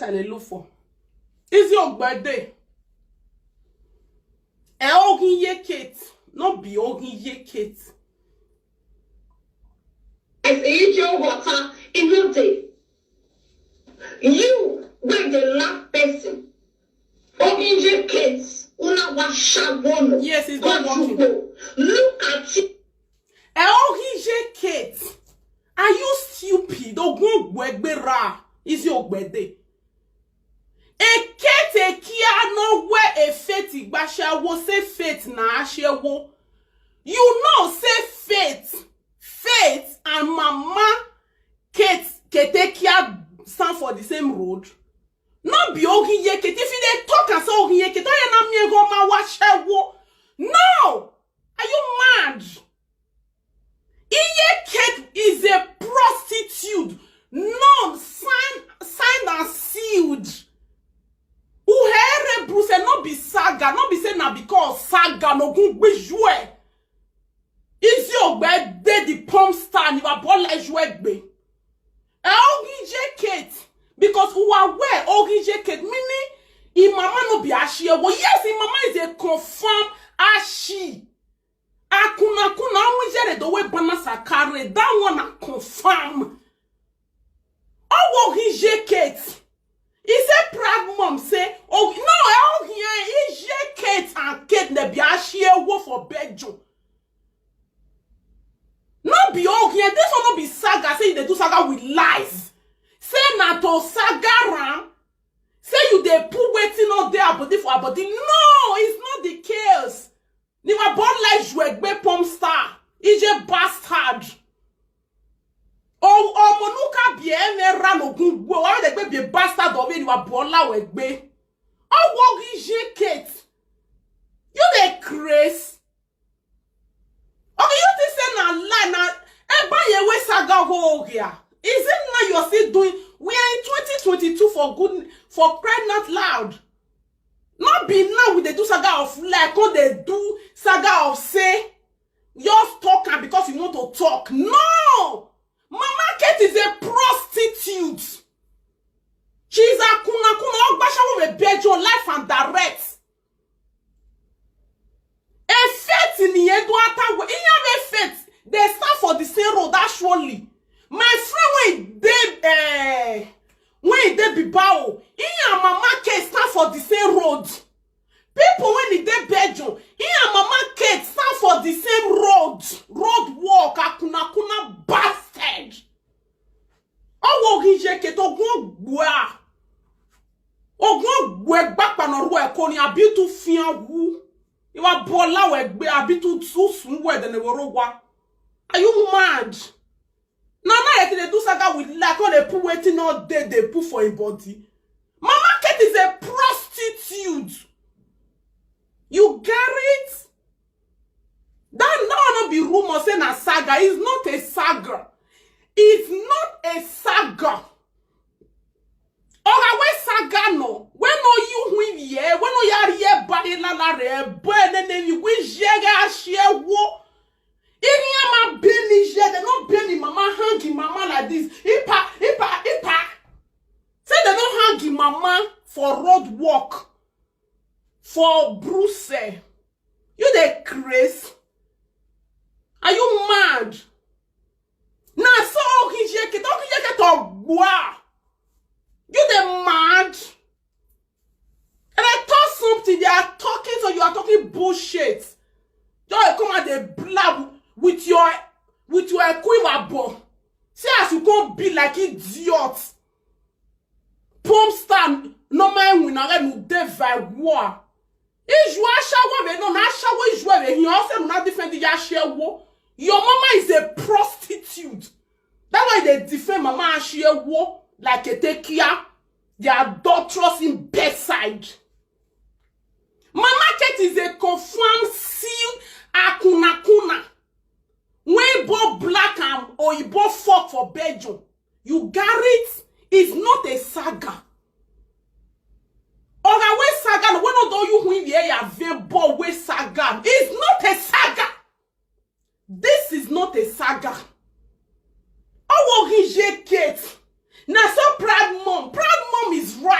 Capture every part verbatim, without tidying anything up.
I dey look for. Is your birthday? E ogin ye Kate. No be ogin ye Kate. As a angel water in your day. You wey dey laugh person. Ogin ye Kate. Una wa shawono. Yes, it's not working. Look at you. E ogin ye Kate. Are you stupid? Ogun ogbo egbe ra. Is your birthday? Ekete kia no we e Faith igbashawo say Faith na ashewo. You know say Faith, Faith and Mama Kate Ketekia stand for the same road. No be Oginyeke. If you dey talk and say Oginyeke, don't you know me go ma washewo. No! Are you mad? Iyeke is a prostitute. No, sign, sign and sealed. Uhere Bruce, no be saga, no be say na because saga no gun gbijue. Izi ogbe dey the porn star ni wa bole jue gbe. E Oginye Kate, because uwa we Oginye Kate, meaning him mama no be ashewo. Yes, him mama is a confirm ashi. Akuna kuna onwe jere do we bana sakare. That one na confirm. Owo Oginye Kate. He say proud mom say, oh no, Oginye Kate and Kate na be ashewo for bedroom. No be Oginye, this one no be saga. Say you dey do saga with lies. Say na to saga ram. Say you dey put wetin no dey abody for abody. No, it's not the case. Ni wa born like Juegbe porn star. Ije bastard. O omonuka bi ene ran ogun gbo. Wa de gbe bi bastard of ni wa born la we gbe. Owo Oginye Kate. You dey craze. Okay, you think say na lie na ebaye we saga go here. Is it now you're still doing? We are in twenty twenty-two for good, for crying out loud. Not be now we dey do saga of lie, come dey do saga of say just talk am because you want to talk. No! Mama Kate is a prostitute. She's a kuna kuna. Ogbashawo will beg your life and direct. A Faith in the Eduata. Iyan a Faith. They stand for the same road, actually. My friend, when they, eh, when they be bow, Iyan Mama Kate stand for the same road. People when they dey bedroom, Iyan Mama Kate stand for the same road. Road walk, akuna kuna bastard. Owo Oginye Kate, ogun ogbo a. Ogun ogbo egba pano ru e ko ni abi tu fian wu. Iwa bola we gbe abi tu tu sun we de ne woro wa. Are you mad? Na na yet dey do saga with like all the put wetin no dey dey put for him body. Mama Kate is a prostitute. You get it? That no no be rumor say na saga. It's not a saga. It's not a saga. Oga we saga no. We no you who ye. We no yari ye body la la re. But then then you wish ye ga share wo. Iriama beni je, they no beni mama, hanging mama like this. Ipa, ipa, ipa. Say they no hanging mama for road walk. For Brussels. You dey craze? Are you mad? Na so Oginye Kate, Oginye Kate to gbua. You dey mad? And I talk something, they are talking, so you are talking bullshit. Just come and they blab with your with your equivalent. See as you come be like idiot. Pom star no man win again no dey by war. Iju ashawo be no na ashawo iju be he also na defend the ashawo. Your mama is a prostitute. That's why they defend mama ashawo like a take care. They are adulterous in bedside. Mama Kate is a confirmed seal akuna kuna. When bo black and oyibo fuck for bedroom, you got it? It's not a saga. Oga we saga no we no do you who ye ya ve bo we saga. It's not a saga. This is not a saga. Owo Oginye Kate. Na so proud mom. Proud mom is right.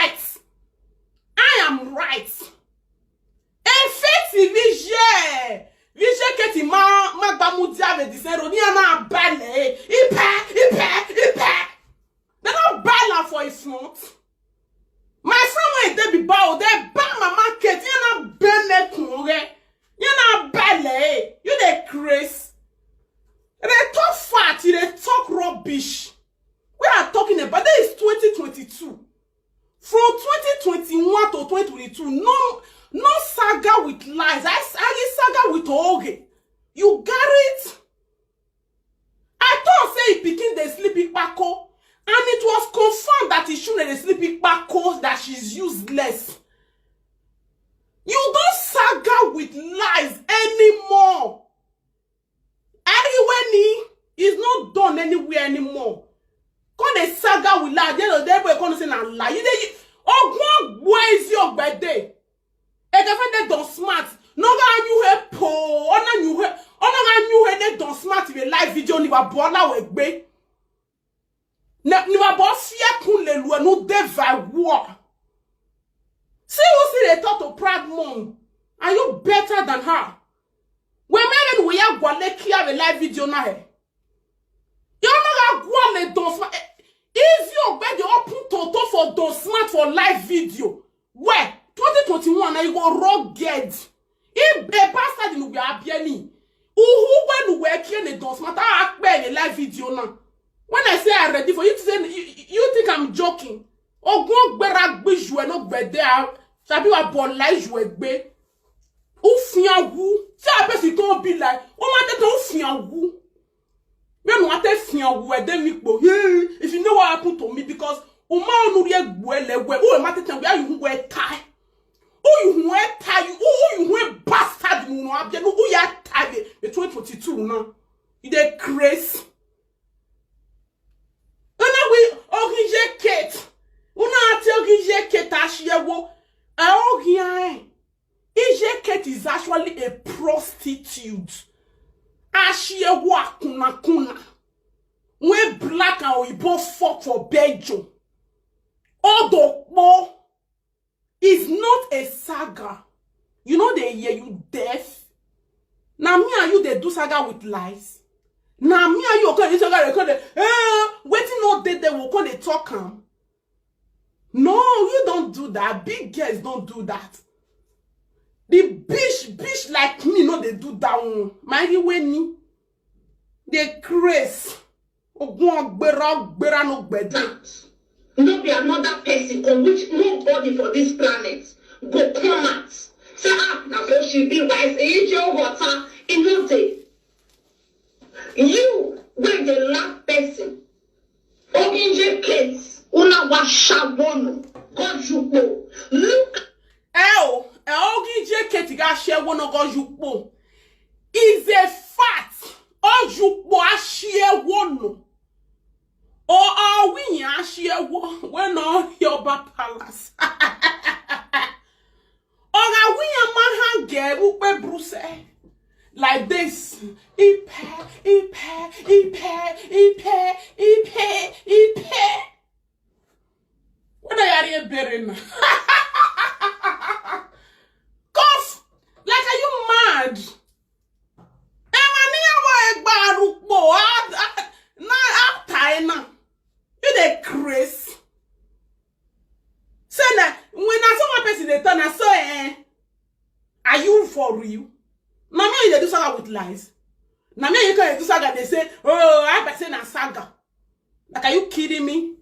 Mudia with the zero. Ni ana bale. Ipe, ipe, ipe. They don't bale am for his front. My friend when they be bow, they ban my market. You na bene kunre. You na bale. You dey craze. They talk fat, you dey talk rubbish. We are talking about, that is twenty twenty-two. From twenty twenty-one to twenty twenty-two, no, no saga with lies. I, I saga with oge. You get it? I thought say he pikin dey sleep ikpako, and it was confirmed that he shouldn't dey sleep ikpako, that she's useless. You don't saga with lies anymore. Ariweni is not done anywhere anymore. Come dey saga with lie. At the end of the day, everybody come say na lie. You dey, ogun where is your birthday? A girlfriend dey don smart. No ga new hair po. Ona new hair. Ona ga new hair dey don smart in a live video. Ni wa bola we gbe. Ni wa bo fie kun le lu enu de va wo. See who see they talk to proud mom. Are you better than her? We made we ya gwale kia a live video na he. You no ga gwale don smart. Easy obey the open toto for don smart for live video. Where twenty twenty-one na you go rugged. If a bastard in we abieni. Uhu when we kill a don smart. I akpe a live video now. When I say I'm ready for you to say you, you think I'm joking. Ogun gbera gbiju e no gbede a. Sabi wa bola ju egbe. Ufian wu. Say a person come be like, o ma de to ufian wu. When what ufian wu e de mi po. Hey, if you know what happened to me, because o ma onu ri egbu ele we. O ma te tan we you we tie. O you we tie you. O you we bastard mu no abia no o ya tie. E twenty twenty-two now. You dey craze. Una we oginje Kate. Una ati oginje Kate ashiyewo. A ogian. Ije Kate is actually a prostitute. Ashiyewo akuna kuna. When black and oyibo fuck for Belgium. Odokpo is not a saga. You know they hear you deaf. Now me and you they do saga with lies. Now me and you come this saga they come dey, eh, wetin no dey there will come dey talk am. No, you don't do that. Big girls don't do that. The bitch, bitch like me, no, they do that one. My way ni. They craze. Ogun agbera, agbera no gbede. No be another person on which nobody for this planet go come out. Say, ah, na so she be wise. E je water, e no dey. You wey dey laugh person, oginje Kate, una wa shawono, God jupo. Look Ẹ o, ẹ oginje Kate ga ashiyewo no God jupo. Is a fact. Ojupo ashiyewo no. O awiyan ashiyewo when no Yoba palace. Oga wiyan ma hang e upe bruse. Like this. Ipe, ipe, ipe, ipe, ipe, ipe. What are you bearing? Cough. Like, are you mad? Emma ni awa egba arugbo. Ah, ah, na after ena. You dey craze. Say na when na so one person dey turn na so eh. Are you for real? Na me you dey do saga with lies. Na me you come dey do saga dey say, oh, I bet say na saga. Like, are you kidding me?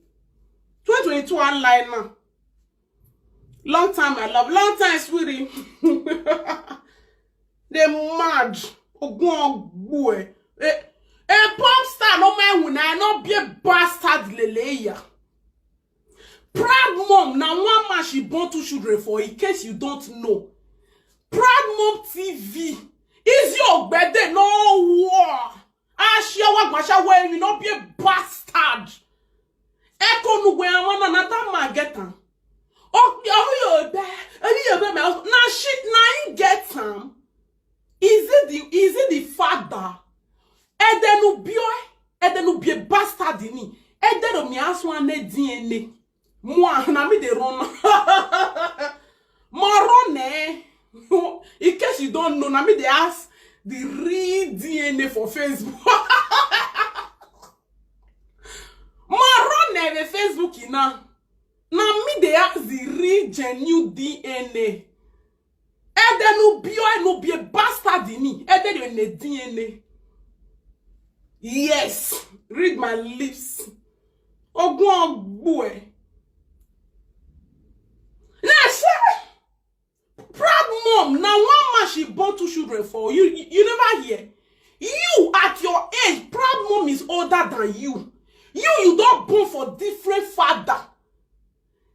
Twenty twenty-two online now. Long time, my love. Long time, sweetie. They mad. Ogun ogbu e. A, a pop star no man who na no be a bastard leleya. Proud mom na one man she born two children for, in case you don't know. Proud mom T V. Is your birthday no war? Ashiyawa gbashawa, you no be a bastard. Echo no where I want another man get am. Oh, oh, you be, oh, you be my husband. Na shit, na him get am. Is it the, is it the father? Edenu boy, Edenu be a bastard ni. Edenu mi asu ane D N A. Mo na me dey run. Mo run eh. In case you don't know, na me dey ask the real D N A for Facebook. Moro neve Facebook ina. Na me dey ask the real genuine D N A. Ede no bio, no be a bastard in me. Ede de ne D N A. Yes, read my lips. Ogun ogbu e. Na say proud mom, na one man she born two children for. You, you, you never hear. You at your age, proud mom is older than you. You, you don born for different father.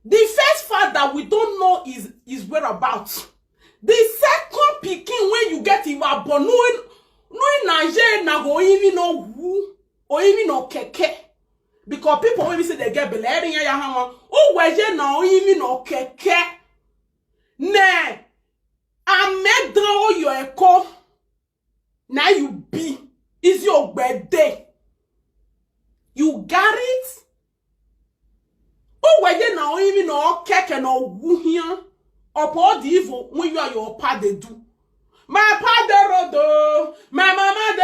The first father, we don't know his, his whereabouts. The second pikin when you get, you are born, no, no, na je na go even know who, or even know keke. Because people wey be say they get belle, every year ya ha wan. O weje na o even know keke. Ne, amedan o yo eko. Na you be. Is your birthday. You got it? O weje na o even know keke no wuhian. Upon the evil when you are your pa dey do. My pa dey road o. My mama